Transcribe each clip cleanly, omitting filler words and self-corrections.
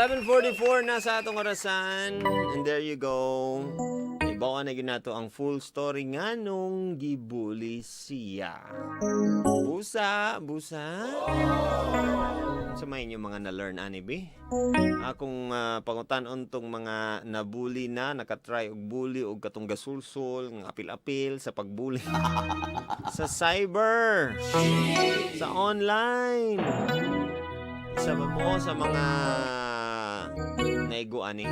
7:44 na sa atong orasan. And there you go. Ibawa na gyud nato ang full story nganong gibully siya. Busa, busa. Sa may inyong mga na-learn ani bi? Akong pangutan-on tong mga nabully na, nakatry og bully og katong gasulsul, nga apil-apil sa pagbully sa cyber, sa online. Isa ba mo sa mga naigo ani?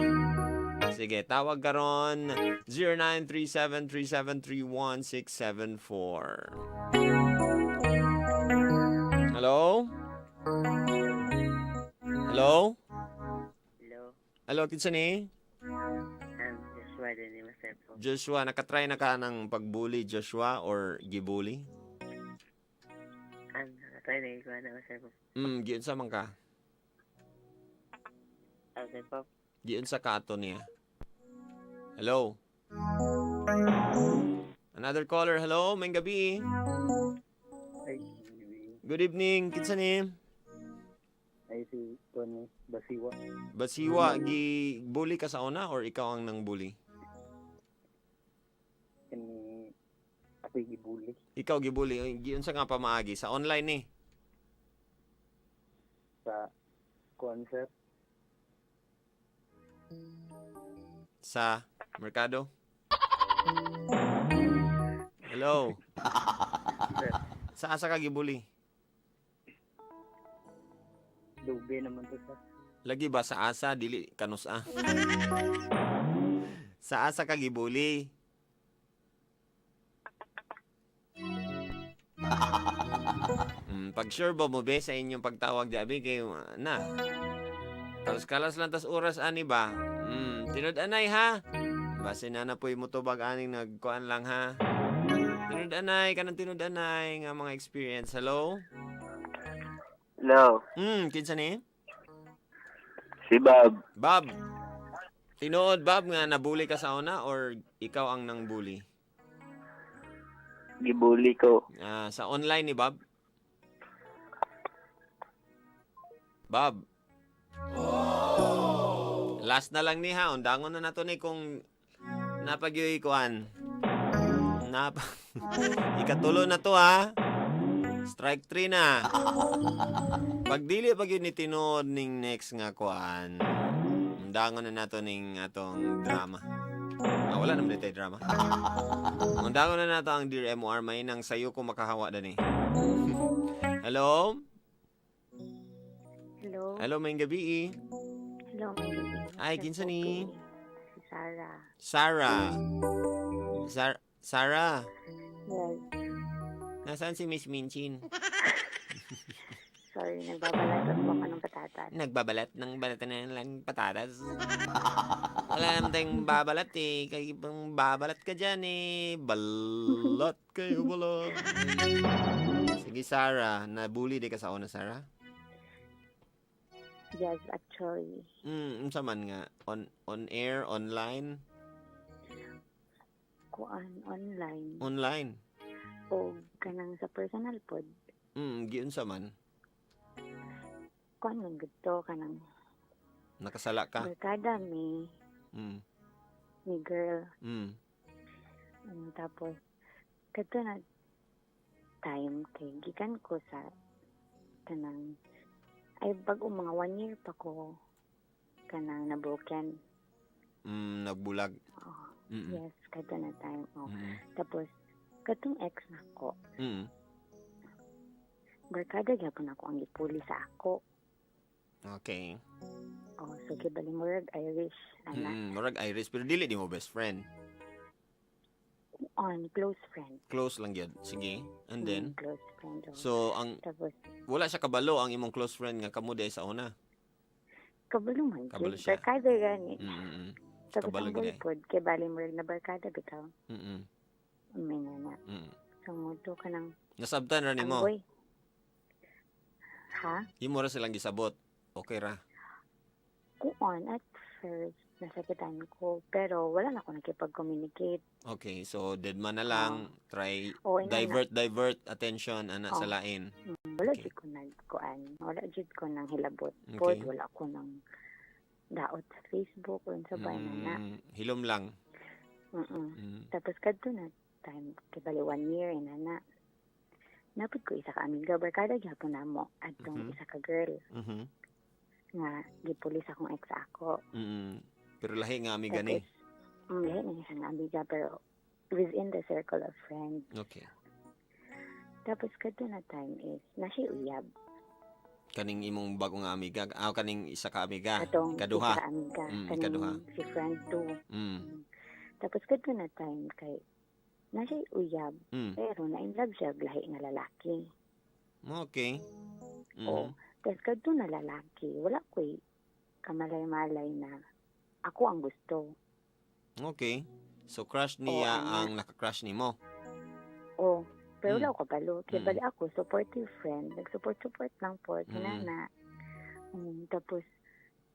Sige, tawag karon 0937-373-1674. Hello? Hello? Hello. Hello, kinsa ni? I'm Joshua din po. Joshua, nakatry na ka ng pagbully, Joshua, or gibully? Nakatry na ikaw na sir po. Giunsa man ka? Sir po. Giunsa ka ato niya? Hello? Another caller, hello, may gabi. Ay, Good evening, kinsa ni? Ay si Tony Basiwa. Basiwa, gi-bully ka sa una or ikaw ang nang bully? Kani ako'y gibully. Ikaw gibully, giunsa nga pamaagi sa online ni? Sa concert. Sa merkado? Hello? Sir. Sa asa ka gibully? Dube naman to sir. Lagi ba sa asa dili kanus ah? Sa asa ka gibully? Pag sure ba mo be sa inyong pagtawag di kay na. Kalas-kalas lang tas oras ani ba? Tinud anay ha. Base na na po'y mutubag aning nagkuan lang ha. Tinud anay kanang tinud anay nga mga experience. Hello? Hello. Kinsa ni? Si Bob. Bob. Tinuod, Bob, nga nabully ka sa una or ikaw ang nang bully? Gibully ko. Ah, sa online ni Bob? Bob. Last na lang ni ha, undangon na nato ni kung napagyoy kuan. Nap Ikatulo na to ha. Strike 3 na. Pag dili pag yun ni tinuod ning next nga kuan, undangon na nato ning atong drama. Ah, wala naman dito drama. Undangon na nato ang Dear MOR, may nang sayo ko makahawa dani. Hello? Hello. Hello, may gabi eh. Hello, may gabi. Ay, Sir kinsa ni? Pogi. Si Sarah. Sarah. Sarah, Yes. Nasaan si Miss Minchin? Sorry, nagbabalat po ako ng patatas. Nagbabalat ng balatan na lang patatas. Wala naman tayong babalat eh. Kaya ibang babalat ka dyan eh. Balat kayo, balat. Sige, Sarah. Nabully di ka sa una, Sarah? Yes, actually. Unsa man nga? On air, online? Kuan, online. Online. O kanang sa personal pod. Giunsa man? Kuan man gud to, kanang Nakasala ka? Barkada mi, ni girl. Tapos, kadto na time kay gikan ko sa kanang ay bago mga 1 year pa ko kanang nabroken. Nagbulag. Oh, yes, kadto na time. Oh. Tapos katong ex nako, barkada gyapon ako ang gipuli sa ako. Oh, so kibali murag Irish ana. Murag Irish pero dili di mo best friend. On close friend. Close lang gyud. Sige. And then Close friend. Oh. So ang Tapos wala siya kabalo ang imong close friend nga kamo diay sa una. Kabalo man Kabalo gyud. siya. Barkada gani. Tapos Kabalo ang gyud boy eh. pod kay bali murag na barkada bitaw. May na na. So mo to kanang Nasabtan ra ang nimo. boy. Ha? Imo ra silang gisabot. Okay ra. Kuon at first nasakitan ko pero wala na ako nakipag-communicate. Okay, so dead man na lang, try O ina na. divert divert attention ana sa Oh. lain. Wala Okay. jud ko nagkuan. Wala jud ko nang hilabot. Okay. Pod wala ko nang Daot sa Facebook unsa ba na. Hilom lang. Tapos kadto na time kay bali one year inana. Napud ko isa ka amiga, barkada gyapon namo adtong isa ka girl nga gipulis akong ex ako. Pero lahi nga amiga ni. Tapos, lahi na siya nga amiga pero within the circle of friends. Tapos kadto na time is na siya uyab. Kaning imong bagong amiga, ah, kaning isa ka amiga, Atong ikaduha. isa ka amiga, kaning ikaduha. si friend 2. Tapos kadto na time kay na siya uyab pero na in love siya og lahi nga lalaki. Oo. Tapos kadto na lalaki, wala ko'y kamalay-malay na ako ang gusto. Okay. So crush niya Oo, ana. ang naka-crush nimo. Oh, pero wala ko kabalo. Kaya bali ako, supportive friend. Nag-support-support lang po. Kinana. Tapos,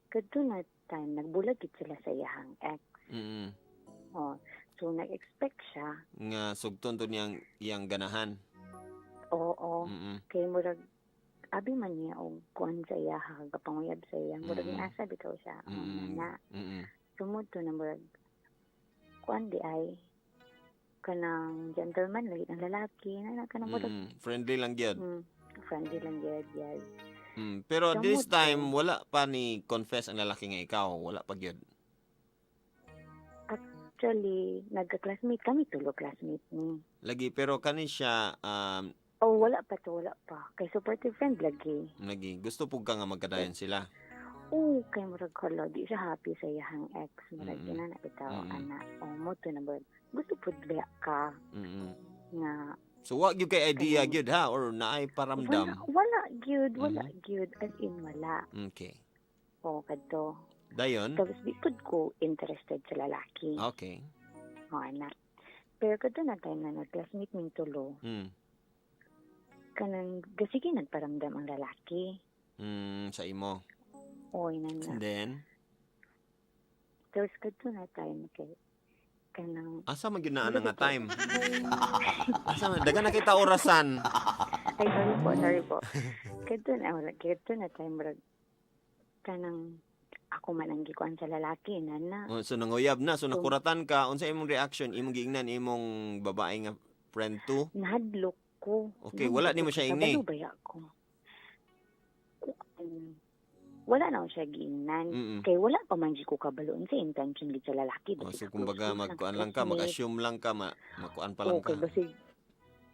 kadto na time, nagbulag gid sila sa iyahang ex. Oh, so, nag-expect siya. Nga sugton to niyang iyang ganahan. Oo. Kaya murag, abi man niya og kuan sa iyaha, gapanguyab sa iya. Murag niasa bitaw siya. Na, sumud to na murag, kuan di ay, kanang gentleman lagi ang lalaki na na kanang murag, Friendly lang gyud. Friendly lang gyud, yes. Pero Sumud this to. time wala pa ni confess ang lalaki nga ikaw, wala pa gyud. Actually, nagka-classmate kami, tulo classmate ni. Lagi pero kani siya Oh, wala pa to, wala pa. Kay supportive friend lagi. Lagi gusto pug ka nga magkadayon sila. Oh, kay murag hala, di siya happy sa iyahang ex. Murag ina na bitaw, ana. Oh, mo to na ba? Gusto pud ba ka nga So wa gyud kay idea Kanang- gyud ha or naay paramdam. Wala, wala gyud, wala gyud, as in wala. Oh, kadto. Dayon. Tapos di pud ko interested sa lalaki. Oh, ana. Pero kadto na time na nag-classmate ning tulo, kanang gasige nagparamdam ang lalaki. Sa imo. Oy, nana. And then Tapos kadto na time kay kanang asa man gyud naa na nga time? Asa man dagan na kita orasan. Ay, sorry po, sorry po. Kadto na wala, kadto na time murag kanang ako man ang gikuan sa lalaki nana. Oh, so nanguyab na, so nakuratan ka, unsa imong reaction, imong giingnan imong babae nga friend 2? Nahadlok ko. Okay, wala nimo siya ingni. Kabalo baya ko. Kuan, wala na ako siya giingnan. Kay wala pa man jud ko kabalo unsa intention gid sa lalaki. Oh, Basig so kumbaga close-close lang, magkuan lang ka, classmate. mag-assume lang ka, makuan pa lang Okay, ka. basig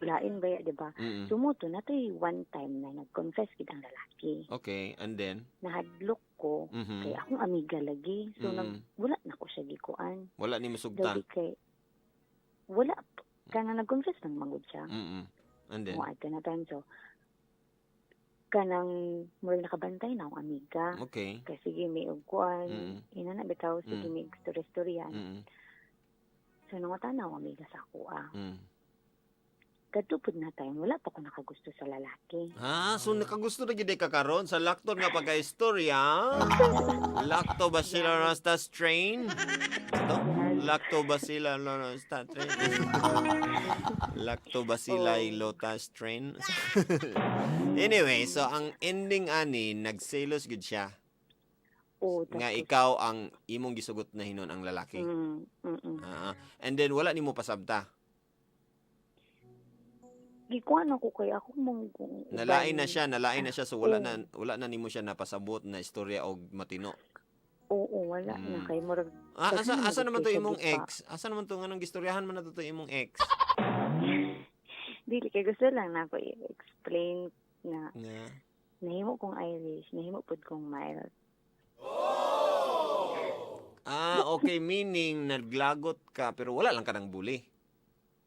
lain ba ya, di ba? Sumuto na to'y one time na nag-confess gid ang lalaki. Okay, and then Nahadlok ko kay akong amiga lagi. So wala na ko siya gikuan. Wala nimo sugtan. Dali kay wala kana nag-confess nang mangud siya. And then Mo adto na time so kanang murag nakabantay na akong amiga. Kay sige may og kuan, ina na bitaw sige may istorya-istorya. So nangutana na akong amiga sa ako ah. Kadto pud na time wala pa ko nakagusto sa lalaki. Ah, so nakagusto na gid ka karon sa lakton nga pagka-istorya. Lactobacillus rasta strain. Ito? Lactobacillus rasta strain. Lactobacilli lota strain. Anyway, so ang ending ani nagselos gid siya. Oo, Nga tapos, ikaw ang imong gisugot na hinon ang lalaki. And then wala nimo pasabta. Gikuan ako kay ako mong Nalain na siya, nalain na siya, so wala na nimo siya napasabot na istorya og matino. Oo, wala na kay murag Ah, Kasi asa naman to nagkita imong di pa. ex? Asa naman to nganong gistoryahan man na to imong ex? Dili kay gusto lang na ako i-explain na Nga. nahimo kong Irish, nahimo pud kong mild. Ah, okay, meaning naglagot ka pero wala lang ka ng bully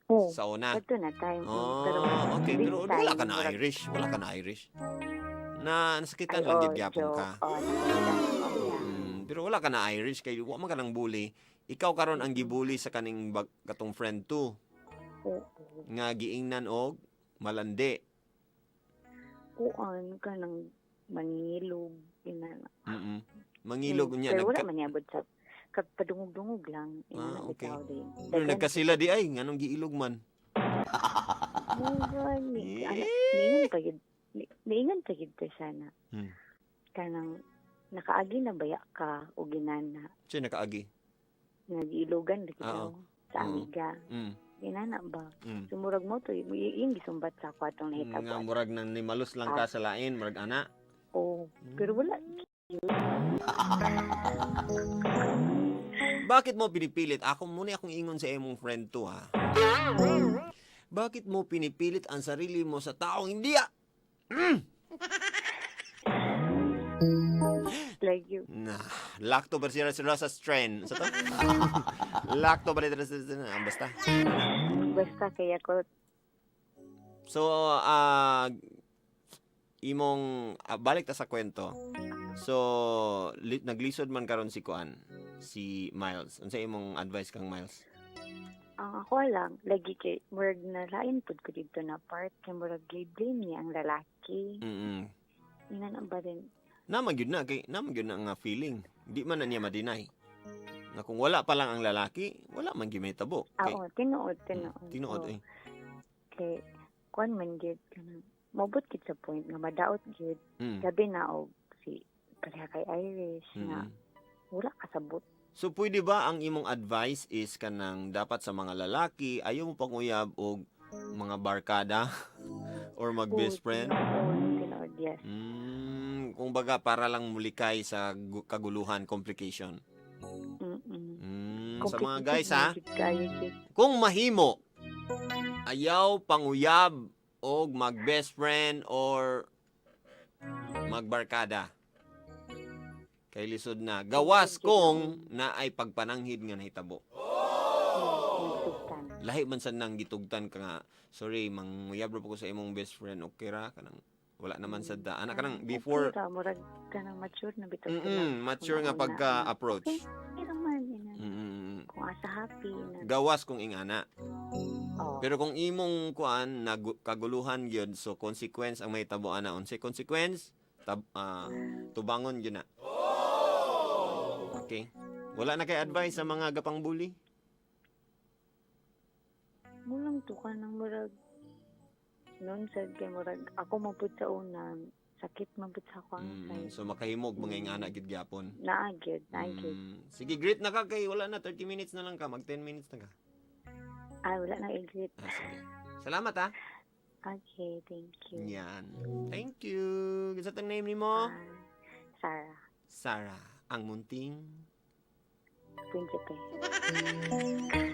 Oo. sa una. Kadto na time. Oh, pero okay, this pero wala ka time, na murag- Irish, wala ka na Irish. Na nasakitan Ay, lang oh, gid gyapon joke. ka. Oh, nasakitan ako, yeah. Pero wala ka na Irish kay wa man ka nang bully. Ikaw karon ang gibully sa kaning katong friend 2 Oo. nga giingnan og malandi. Kuan ka ng mangilog ina. Mangilog niya Pero wala nagka, man niabot sa kapadungog-dungog lang. Ina Ah, na okay. bitaw din. Pero nagkasila di ay nganong giilog man. Ni Eh. ana, niingon pa gid. Niingon pa gid to siya na. Kanang Nakaagi na baya ka o ginana? Siya nakaagi. Nagiilugan lagi daw sa amiga. Ginana ba? So murag mo to yung gisumbat sa ako atong nahitabo. Nga murag nang nimalus lang ka sa lain, murag ana. Oh, pero wala. Bakit mo pinipilit? Ako muna akong ingon sa imong friend to, ha. Bakit mo pinipilit ang sarili mo sa taong hindi ah? Like you. Na, lacto sa strain. Sa to? Lacto ah, basta. Basta kaya ko So, imong balik ta sa kwento. So, naglisod man karon si Kuan, si Miles. Unsa imong advice kang Miles? Ang ako lang lagi kay murag nalain pud ko dito na part kay murag gi-blame niya ang lalaki. Ina na ba din? Naman gyud na kay naman gyud na nga feeling. Di man na niya ma-deny. Na kung wala pa lang ang lalaki, wala man gyud may tabo. Ah, oo, tinuod, tinuod. Tinuod Oo. eh. Kay kuan man gyud kanang mobot gid sa point nga madaot gyud. Labi na og si pareha kay Irish nga wala kasabot. So pwede ba ang imong advice is kanang dapat sa mga lalaki ayaw mo panguyab og mga barkada or mag best Oo, friend? Tinuod, tinuod, yes. Kung baga para lang mulikay sa kaguluhan, complication. Sa mga Complicated guys ha, man gyud kayo gyud. Kung mahimo ayaw panguyab og mag best friend or magbarkada. Kay lisod na. Gawas kung naay pagpananghid nga nahitabo. Nagtugtan. Lahi man sad nang gitugtan ka nga, "Sorry, manguyab ra po ko sa imong best friend, okay ra?" Kanang wala naman sad ta. Ana kanang before Okay ra, murag kanang mature na bitaw sila. Mature nga Una-una. pagka-approach. Okay ra man ina. Kung asa happy na. Gawas kung ingana. Oh. Pero kung imong kuan kaguluhan gyud, so consequence ang mahitabo ana. Unsay consequence? Tubangon gyud na. Okay. Wala na kay advice sa mga gapang bully? Mulang to ka nang murag noon sad kay murag ako mapud sa una, sakit mapud sa ako ang side. So makahimog mga ingana gid gyapon. Naa gyud, naa gyud. Sige, greet na ka kay wala na, 30 minutes na lang ka, mag 10 minutes na ka. Ay, wala na i-greet. Ah, sige. Salamat ah. Okay, thank you. Yan. Thank you. Kinsa tang name nimo? Sarah. Sarah. Ang munting Prinsipe.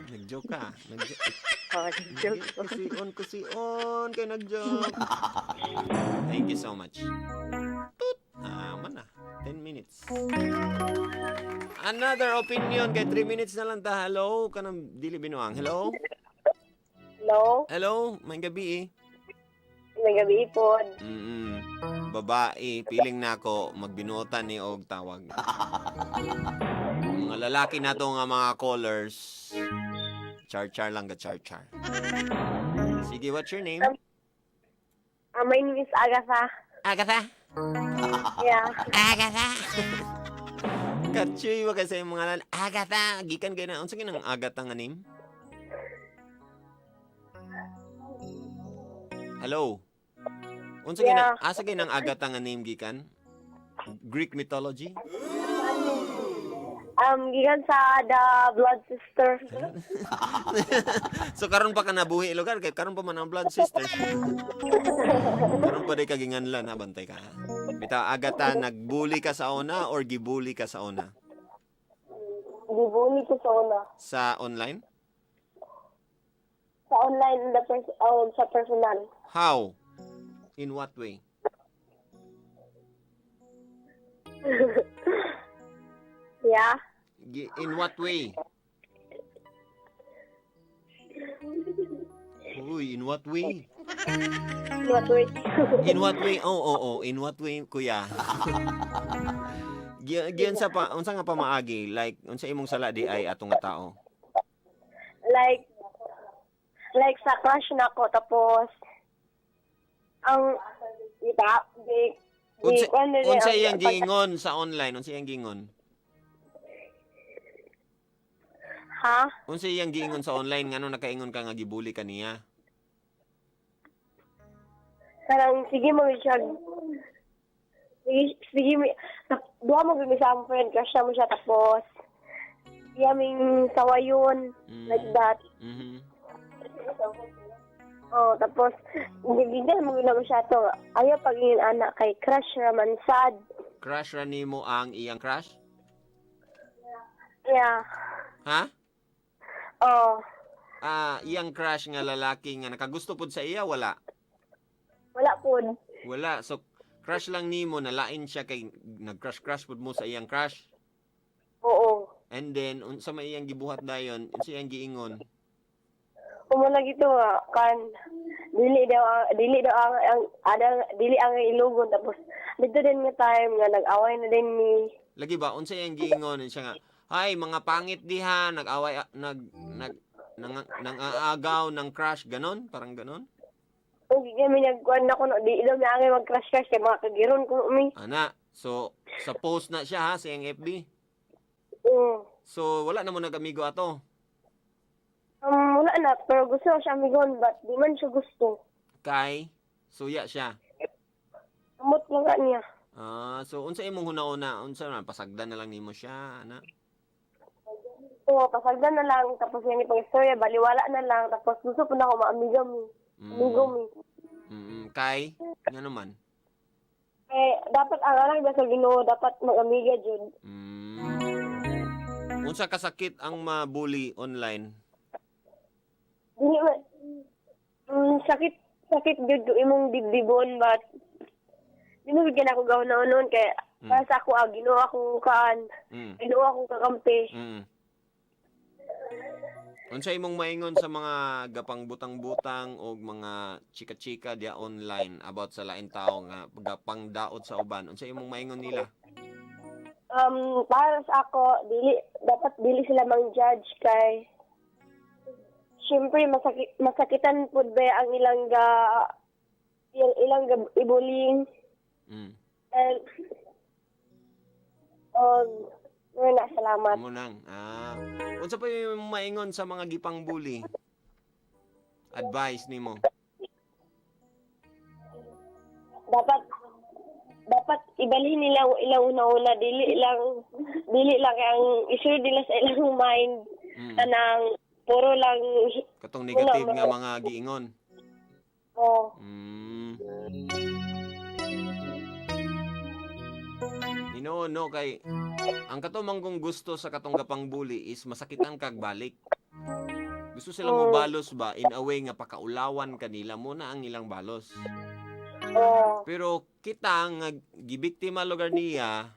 Nag-joke ka. Nag-joke. Oh, nag-joke ko. Kusion, kusion. Kay nag-joke. Thank you so much. Toot. Ah, man na. 10 minutes. Another opinion. Kay 3 minutes na lang ta. Hello? Kanang dili binuang. Hello? Hello? Hello? May gabi eh. May gabi po. Babae, piling na ako magbinuotan ni og tawag. Mga lalaki na to nga mga callers. Char-char lang ka, char-char. Sige, what's your name? My name is Agatha. Agatha? Yeah. Agatha! Katsuy, wa kasi yung mga lan. Agatha! Gikan kayo na. Unsa kinang Agatha nga name? Hello? Unsa Yeah. kina asa kay nang Agatha nga name gikan? Greek mythology? Gikan sa The Blood Sister. So karon pa ka nabuhi lugar kay karon pa man ang Blood Sister. Karon pa day ka ginganlan ha, bantay ka. Ha? Bitaw Agatha, nagbully ka sa una or gibully ka sa una? Gibully ko sa una. Sa online? Sa online, sa personal. How? In what way? Yeah. In what way? Uy, in what way? In what way? In what way? Oh. In what way, kuya? Giyan sa pa, unsa nga pamaagi? Like, unsa imong sala di ay ato nga tao? Like sa crush na ko, tapos, ang, di ba? Di, di, Unsa, ano rin, unsa iyang giingon sa online? Unsa iyang giingon? Ha? Unsa iyang giingon sa online ngano nakaingon ka nga gibuli ka niya? Parang, sige mo siya, Sige, sige, mi, duha mo gud mi sa among friend, crush na mo siya, tapos, iya ming sawayon, like that. Oh, tapos, gigigil mo gud na mo siya to. Ayaw pag anak kay crush raman sad. Crush ra nimo ang iyang crush? Yeah. Ha? Oh, Ah, iyang crush nga lalaki nga nakagusto pud sa iya, wala? Wala po. Wala. So crush lang nimo, nalain siya kay nag-crush-crush pud mo sa iyang crush. Oo. And then unsa may iyang gibuhat dayon? Unsa iyang giingon? Kumo lagi to nga kan dili daw ang adang dili ang ilugon, tapos dito din nga time nga nag-away na din ni. Lagi ba, unsa iyang giingon siya nga, "Hay, mga pangit diha, nag-away, nag nag nang, nang-aagaw ng crush," ganon, parang ganon. Ug kami nagkuan na kuno, di daw mi angay mag crush crush kay mga kagiron ko mi. Ana, so sa post na siya ha sa iyang FB. So wala na mo nag-amigo ato. Wala na, pero gusto ko siya amigon but di man siya gusto. Kay suya siya. Amot lang ka niya. Ah, so unsa imong huna-huna? Unsa man, pasagdan na lang nimo siya, ana? Oo, pasagdan na lang, tapos yan ipang istorya, baliwala na lang, tapos gusto po na ako maamigo mi. Amigo mi. Kay nga naman. Eh, dapat ang alang ba sa Ginoo, dapat mag-amiga jud. Unsa kasakit ang mabully online? Dili man sakit sakit gyud kung imong dibdibon, but di mo gid ako gawon na noon kay para sa ako ah, Ginoo akong kaan, Ginoo akong kakampi. Unsa imong maingon sa mga gapang butang-butang o mga chika-chika diya online about sa lain tao nga gapang daot sa uban? Unsa imong maingon nila? Para sa ako, dili dapat dili sila mang-judge kay syempre masakitan pud ba ang ilang ga ilang ga ibullying. And wala, salamat. Mo nang. Ah, unsa pa yung maingon sa mga gipang bully? Advice nimo. Dapat ibalhin nila ang ilang una-una, dili lang ang isulod nila sa ilang mind kanang puro lang Katong negative nga mga giingon. Oh. Ginoo no, kay ang kato manggong gusto sa katong gapang bully is masakitan kag balik. Gusto sila mo balos ba in a way nga pakaulawan kanila mo na ang ilang balos. Pero kita nga gibiktima lugar niya,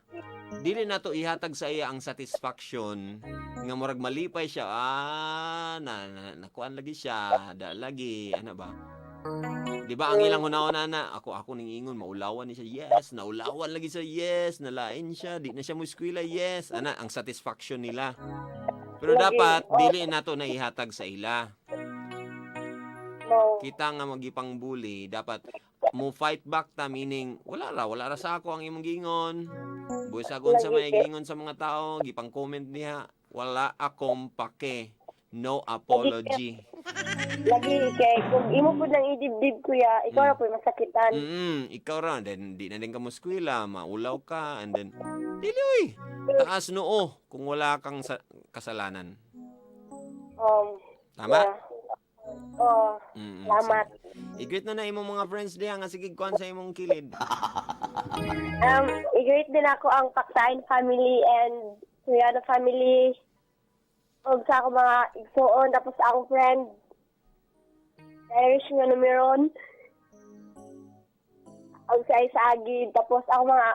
dili nato ihatag sa iya ang satisfaction nga murag malipay siya, ah, na, na nakuan lagi siya, da lagi ana ba? Di ba ang ilang hunahuna na ako ako ning ingon maulawan ni siya, yes, naulawan lagi siya, yes, nalain siya, di na siya mo eskwela, yes, ana ang satisfaction nila. Pero Lagi, dapat oh. dili nato na ihatag sa ila. No. Kita nga magipang bully, dapat mo fight back ta, meaning wala ra sa ako ang imong giingon. Buwis ako sa may giingon sa mga tao, gipang comment niya, wala akong pake. No apology. Lagi kay kung imo pud nang idibdib, kuya, ikaw ra pud masakitan. Ikaw ra, then di na din ka mo eskwela, maulaw ka, and then dili oy. Taas noo kung wala kang kasalanan. Tama? Yeah. Oh, salamat. Sige. I-greet na na imong mga friends diha nga sige kuan sa imong kilid. I-greet din ako ang Paktain family and Suriano family. Og sa akong mga igsuon, tapos sa akong friend Irish nga numeron. Og sa isa Agid, tapos ako mga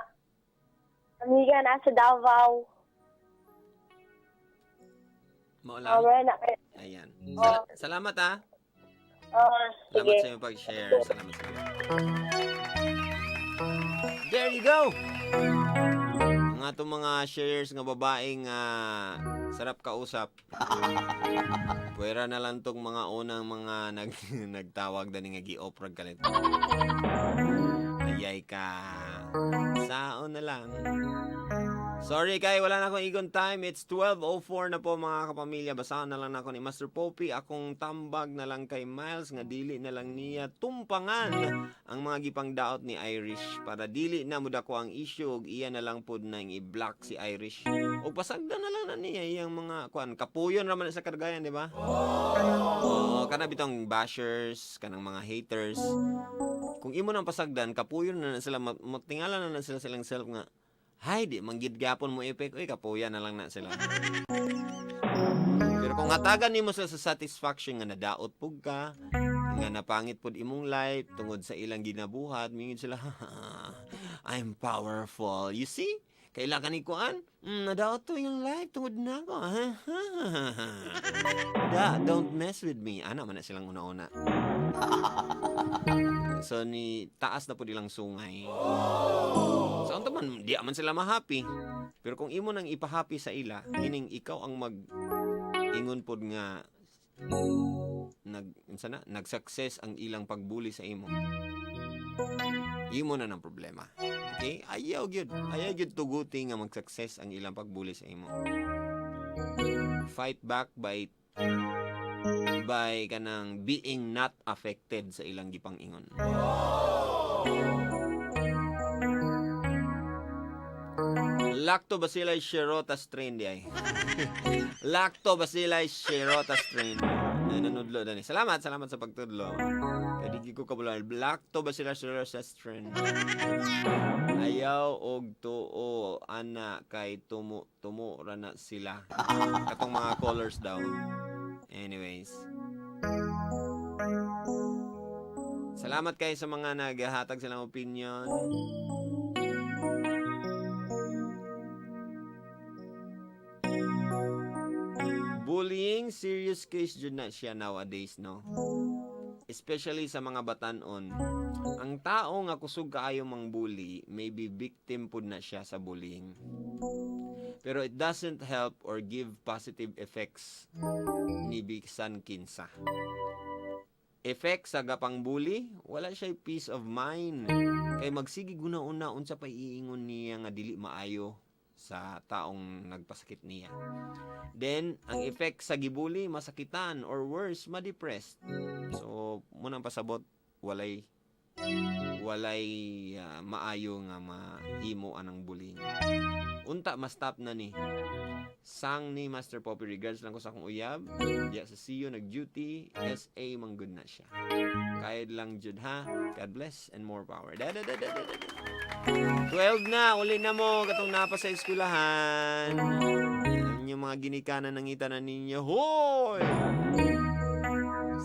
amiga na sa Davao. Mao lang. Oh, wala na kayo. Ayan. Salamat ha. Oh, Salamat sige. sa iyong pag-share. Salamat sa iyo. There you go. Ang atong mga shares nga babae nga sarap kausap. Pwera na lang tong mga unang mga nagtawag dani nga gi-oprag kalit. Ayay ka. Saon na lang. Sorry kay wala na akong igon time. It's 12:04 na po, mga kapamilya. Basahan na lang nako ni Master Poppy. Akong tambag na lang kay Miles nga dili na lang niya tumpangan ang mga gipang daot ni Irish para dili na mudako ang issue ug iya na lang pod nang i-block si Irish. Og pasagdan na lang na niya iyang mga kuan. Kapuyon ra man sa kargayan, di ba? Oo, kana bitong bashers, kanang mga haters. Kung imo nang pasagdan, kapuyon na na sila, matingala na na sila silang self nga, "Hay, di man gid gapon mo effect, uy," kapuya na lang na sila. Pero kung hatagan nimo sila sa satisfaction nga nadaot pug ka, nga napangit pud imong life tungod sa ilang ginabuhat, mingon sila, "I'm powerful. You see? Kailangan ni kuan? Nadaot to yung life tungod na ako. Da, don't mess with me." Ana man na silang una-una. So ni taas na pud ilang sungay. So unta man di man sila ma-happy. Pero kung imo nang ipa-happy sa ila, meaning ikaw ang mag ingon pod nga nag unsa na, nag-success ang ilang pagbully sa imo. Imo na ng problema. Okay? Ayaw gyud. Ayaw gyud tuguti nga mag-success ang ilang pagbully sa imo. Fight back by kanang being not affected sa ilang gipang-ingon. Lactobacilli shirota strain di ay. Lactobacilli shirota strain. Na nanudlo dani. Salamat, salamat sa pagtudlo. Kay di ko kabalo. Lactobacilli shirota strain. Ayaw og tuo ana kay tumo tumo ra na sila. Katong mga colors daw. Anyways. Salamat kayo sa mga naghahatag silang opinion. Bullying, serious case jud na siya nowadays, no? Especially sa mga batanon. Ang tao nga kusog kaayo mang bully, maybe victim pud na siya sa bullying. Pero it doesn't help or give positive effects ni bisan kinsa. Effect sa gapang bully, wala siya peace of mind. Kay magsige guna-una unsa pa iingon niya nga dili maayo sa taong nagpasakit niya. Then, ang effect sa gibully, masakitan or worse, ma-depressed. So, munang pasabot, walay walay maayo nga mahimo anang bullying. Unta ma-stop na ni. Sang ni Master Poppy, regards lang ko sa akong uyab. Diya sa CU nag-duty, SA manggod na siya. Kayod lang jud ha. God bless and more power. Da da da da da da. 12 na, uli na mo katong napa sa eskwelahan. Yan yung mga ginikanan ng itanan ninyo. Hoy!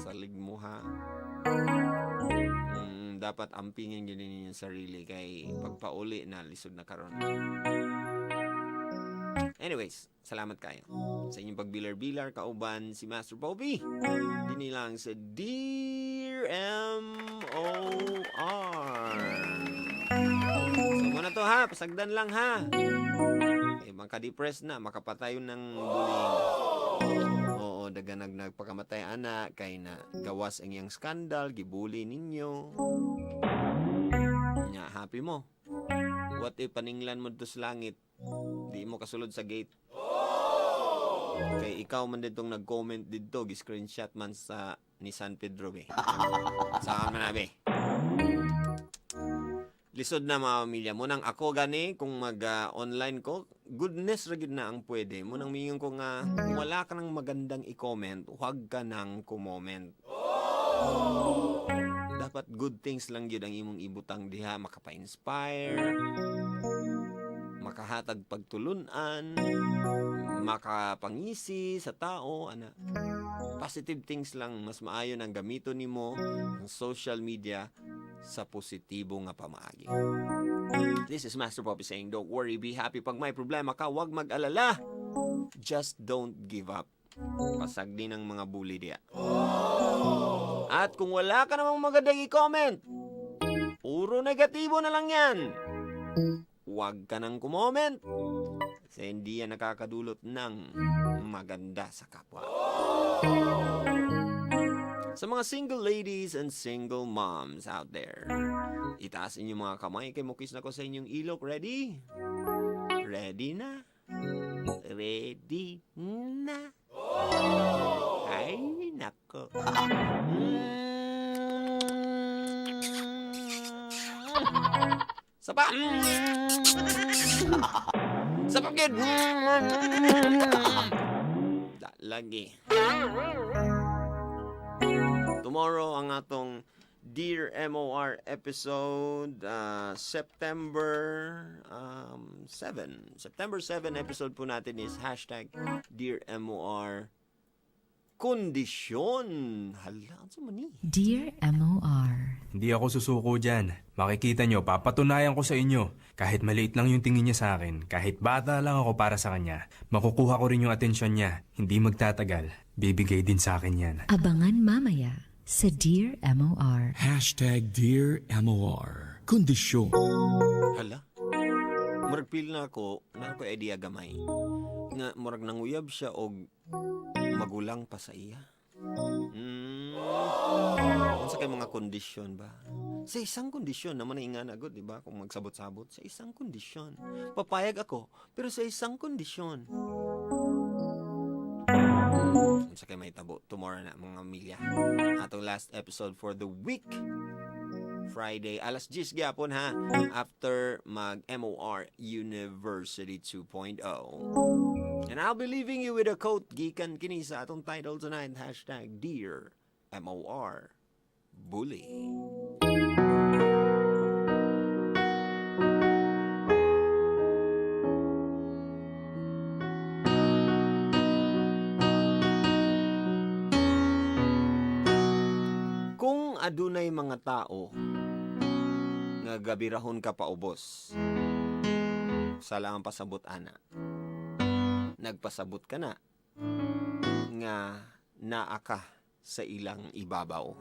Salig mo ha. Dapat ampingin yun ninyo yung sarili kay pagpauli na lisod na karon. Anyways, salamat kayo sa inyong pagbilar-bilar kauban si Master Bobby. Dini lang sa Dear MOR. So muna to ha, pasagdan lang ha. Eh, maka-depress na, makapatayon ng bullying. Oo, daganag nagpakamatay ana kay na gawas ang iyang skandal, gibully ninyo. Nya, happy mo. What if paninglan mo dito sa langit, di mo kasulod sa gate. Kay ikaw man ditong nag-comment dito, gi-screenshot man sa ni San Pedro be. Saan man na be? Lisod na mga pamilya. Munang ako gani, kung mag-online ko, goodness ra gyud na ang pwede. Munang mingon ko nga, kung wala ka ng magandang i-comment, huwag ka nang kumoment. Dapat good things lang gyud ang imong ibutang diha, makapa-inspire, makahatag pagtulunan, makapangisi sa tao, ana. Positive things lang, mas maayo nang gamiton nimo ang social media sa positibo nga pamaagi. This is Master Poppy saying, don't worry, be happy. Pag may problema ka, huwag mag-alala. Just don't give up. Pasagdi ng mga bully diya. At kung wala ka namang magandang i-comment, puro negatibo na lang yan. Huwag ka nang kumoment. Kasi hindi yan nakakadulot ng maganda sa kapwa. Sa mga single ladies and single moms out there, itaas inyong mga kamay kay mukis na ko sa inyong ilok. Ready? Ready na? Ready na? Ay, nako. Sapa! Sapa gid! Da, lagi. Tomorrow ang atong Dear MOR episode, September 7. September 7 episode po natin is #DearMOR Kondisyon. Hala, ano man ni? Dear MOR. Hindi ako susuko dyan. Makikita nyo, papatunayan ko sa inyo. Kahit maliit lang yung tingin niya sa akin, kahit bata lang ako para sa kanya, makukuha ko rin yung atensyon niya. Hindi magtatagal. Bibigay din sa akin yan. Abangan mamaya sa Dear MOR. #DearMOR. Kondisyon. Hala. Murag feel na ako, na ako idea gamay. Nga murag nanguyab siya og magulang pa sa iya. Unsa kay mga kondisyon ba? Sa isang kondisyon naman na ingana gud, di ba? Kung magsabot-sabot sa isang kondisyon. Papayag ako, pero sa isang kondisyon. Unsa kay mahitabo tomorrow na, mga milya. Atong last episode for the week. Friday, alas 10 gyapon ha, after mag MOR University 2.0. And I'll be leaving you with a quote gikan kini sa atong title tonight, #DearMOR Bully. Kung adunay mga tao nga gabirahon ka paubos, sala ang pasabot ana. Nagpasabot ka na nga naa ka sa ilang ibabaw.